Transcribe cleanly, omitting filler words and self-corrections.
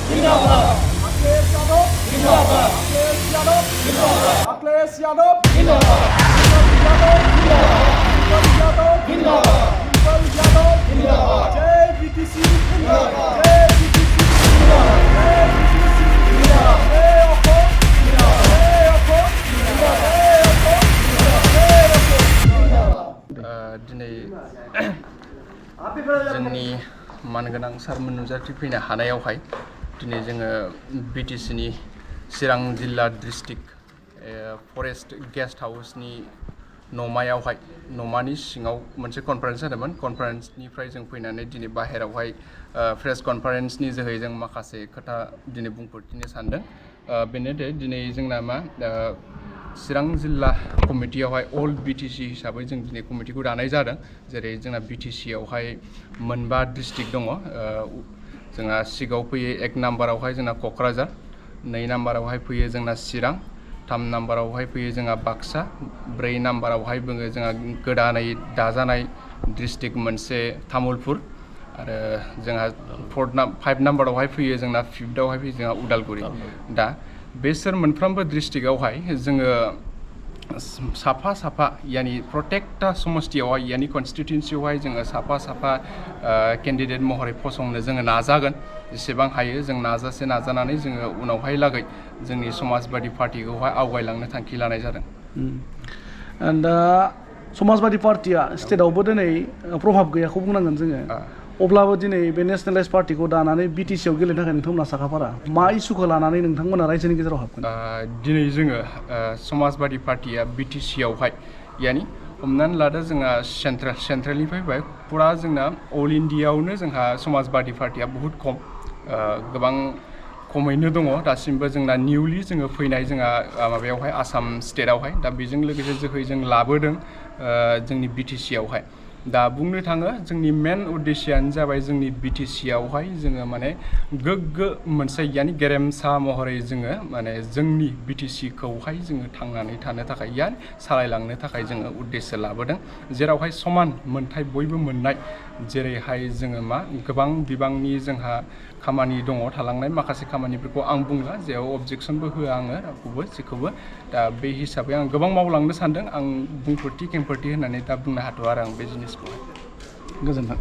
दिनै जोंनि मानगोनां सारमोन नुजाथिफैनो हानायावहाय दिनै जोङो बिटिसिनि चिरां जिल्ला डिस्ट्रिक्ट फरेस्ट गेस्ट हाउसनि न'मानि सिङाव मोनसे कनफारेन्स जादोंमोन। कनफारेन्सनिफ्राय जों फैनानै दिनै बाहेरावहाय प्रेस कनफारेन्सनि जोहै जों माखासे खोथा दिनै बुंफोरथिनो सानदों। बेनो दे दिनै जोंना मा चिरां जिल्ला कमिटियावहाय अल बिटिसि हिसाबै जों दिनै कमिटिखौ दानाय जादों। जेरै जोंना बिटिसियावहाय मोनबा डिस्ट्रिक्ट दङ। जोंहा सिगाङाव फैयो 1 नाम्बारावहाय जोंना क'क्राझार, 2 नाम्बारावहाय फैयो जोंना चिरां, 3 नाम्बारावहाय फैयो जोंहा बाक्सा, 4 नाम्बारावहाय बुङो जोंहा गोदानै दाजानाय डिस्ट्रिक्ट मोनसे तामुलपुर, आरो जोंहा 5 नाम्बारावहाय फैयो जोंना 5आवहाय फैयो जोंहा उदालगुरि। दा बेसोर मोनफ्रोमबो डिस्ट्रिक्टआवहाय जोङो साफा यानि प्रटेक्टा समस्तियावहाय यानि कनस्टिटिउन्सियावहाय जोङो साफा केन्डिडेट महरै फसंनो जोङो नाजागोन। जेसेबां हायो जों नाजानानै जोङो उनावहाय लागै जोंनि समाजबादि पार्टिखौहाय आवगायलांनो थांखि लानाय जादों। दा समाजबादि पार्टिया स्टेटआवबो दिनै प्रभाब गैयाखौ बुंनांगोन जोङो। अब्लाबो दिनै बे नेसनेलाइज पार्टिखौ दानानै बिटिसिआव गेलेनो थाखाय नोंथांमोना साखाफारा मा इसुखौ लानानै नोंथांमोना रायजोनि गेजेराव हाबगोन? दिनै जोङो समाजबादि पार्टिया बिटिसिआवहाय यानि हमनानै लादो जोंहा सेन्ट्रेलनिफ्राय फैबाय फुरा जोंना अल इन्डियायावनो जोंहा समाजबादि पार्टिया बहुद खम, गोबां खमैनो दङ दासिमबो जोंना निउलि जोङो फैनाय जोंहा माबायावहाय आसाम स्टेटआवहाय। दा बेजों लोगोसे जोहै जों लाबोदों जोंनि बिटिसिआवहाय। दा बुंनो थाङो जोंनि मेन उद्देश्यआनो जाबाय जोंनि बिटिसिआवहाय जोङो माने गोग्गो मोनसे यानि गेरेमसा महरै जोङो माने जोंनि बिटिसिखौहाय जोङो थांनानै थानो थाखाय यानि सालायलांनो थाखाय जोङो उद्देश्य लाबोदों। जेरावहाय समान मोनथाय बयबो मोननाय, जेरैहाय जोङो गोबां बिबांनि जोंहा खामानि दङ थालांनाय माखासे खामानिफोरखौ आं बुंला, जेराव अबजेक्सनबो होआ आङो रावखौबो जेखौबो। दा बे हिसाबै आं गोबां मावलांनो सानदों। आं बुंफोरथि होननानै दा बुंनो हाथ'आ आरो आं बे जिनिसखौहाय। गोजोन्थों।